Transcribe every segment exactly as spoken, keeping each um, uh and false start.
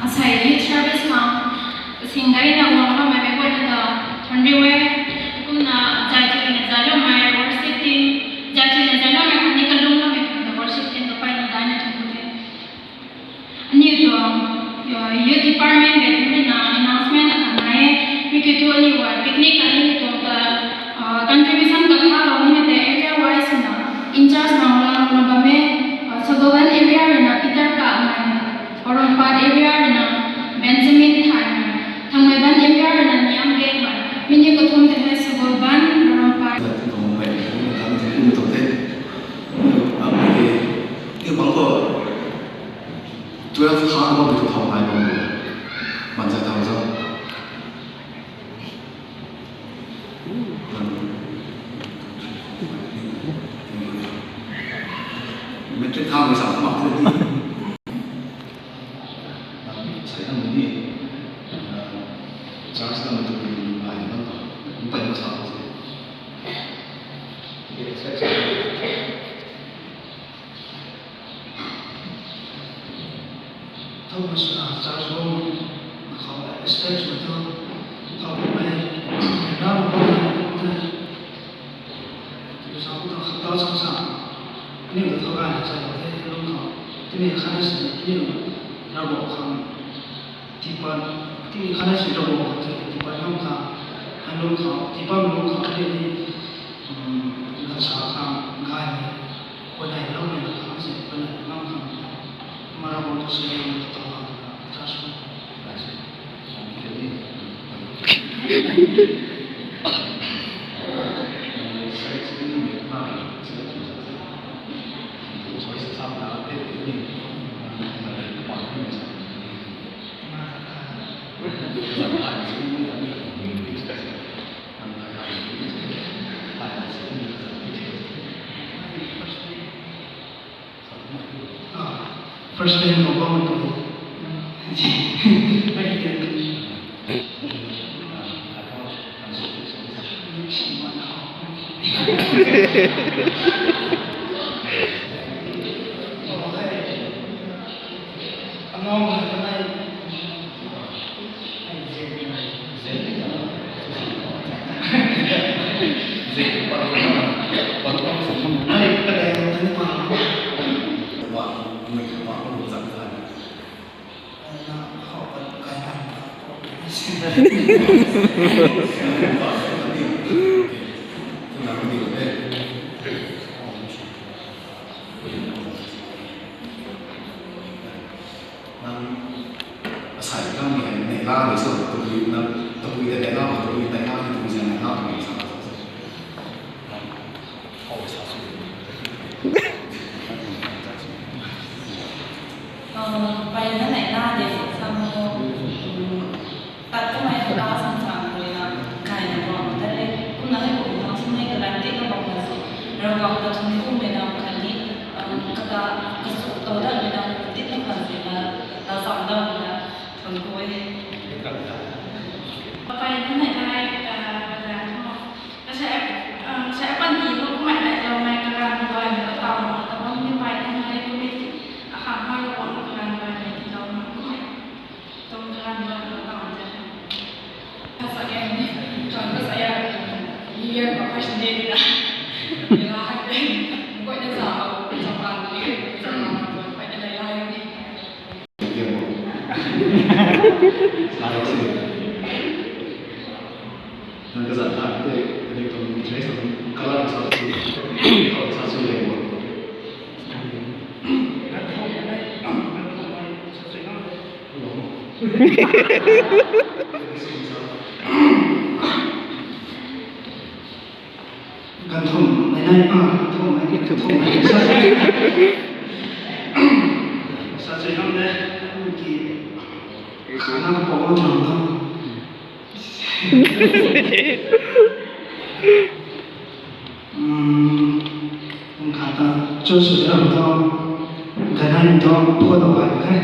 Asei youth service khang singgaina guang bammei mei guayna ta thank you e. Kumna zai chuina zailoumei worship team, zai chuina zailoumei khatni kalungloumei khatni worship team ta peyna daina thank you e. Aniu tuang youth department bethumina announcement akhat nai e. Mi kiu thu aniu picnic kani tuang ta contribution kakhalou nimei tei area wise na in charge nang lang na bam e. Sagoban area rui na Peter Kamei, Porompat area rui na Benjamin Thaimei, Thangmeiban area rui na Niam Genmei. Mi ni kathum tei hei Sagoban, Porompat. Tabang khou twelve khang bam tu thau nai bam tu. Manza thau zau. Matric khang mi sam mak tu ni. Sai khang ni. Church khang tu ni bai bam tu. Pai ma sa. Thow ma sa church bam khou respect sw tu. Thow ma na ma bam tu. Tu sa tu khata sa sa. Ni tu thow ga na sa tu te lung khou. Timi khana si ni na bo khang. Tiipat, timi khana si Ravguangc khang, tiipat ngam khang, hanlung khang, tiipat lung khang, khatni ni, um, ganvsa khang, gaymei, kuanei loumei na khang, si kuanei ngam khang, ma Ravguangc tu si ngam khang, ta khang, ta sw. First name ko bam tu. Nang asei khang ni hei neihla ni sw, tabui nang, tabui tei neihla, tabui neihla ni tabui zang neihla, tabui sa. Pai na neihla de, sa mo, tat kamei ta sa sa mo na, kai na mo, ta le, kumna hei kum na sw nei kalan di na bam na si, Ravguangc ta thun kum mei na khatni, um, kata, kasu tau dat mei na, di na khan si na, na sam dat mei na, thun ku e. Pai na neihla, ah, kalan mo. Kasei, um, kasei apanty khou kummei neihloumei kaganv guaymei khou taw mak ta bam ni pai na neihla e, kummei ti, akhang mak Ravguangc na kaganv guaymei tiilou mak kummei. Tuang kaganv guaymei khou taw mak te. Kasa e, tuang kasa ya, New Year khou first day na. Neihla hei, guayna sa, Japan ni, Japan ni, guayna neihla e ni. Nang kazat khat tei, kaniw tuang interest tuang colour sa sw, sa sw leng bo. Ganv thumh mei nai, ah, ganv thumh mei, ganv thumh mei, sa, sa chui nam de, ki, khana kapou tuang tho. Hmm, kata, cho sui ram tho, ganai tho, pho tho bai khe.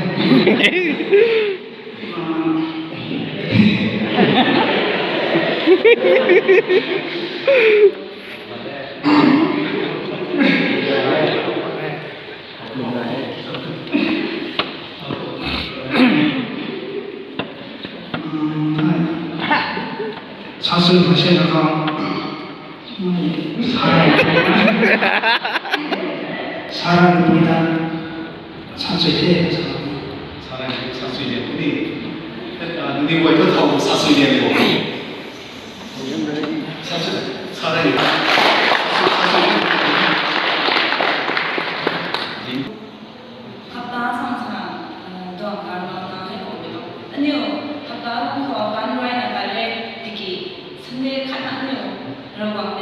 Sân Hussein na khou. Saran pui ta. Sân Sui the. Saran, Sân Sui lian puni. Ni guay ta thau Sân Sui lian bo. Sân Sui, Saran. Hapta sang sa, duang kar bam na hei kum lo. Aniu hapta bam khou kan ruai na kan le tiki Sunday khat na aniu Ravguangc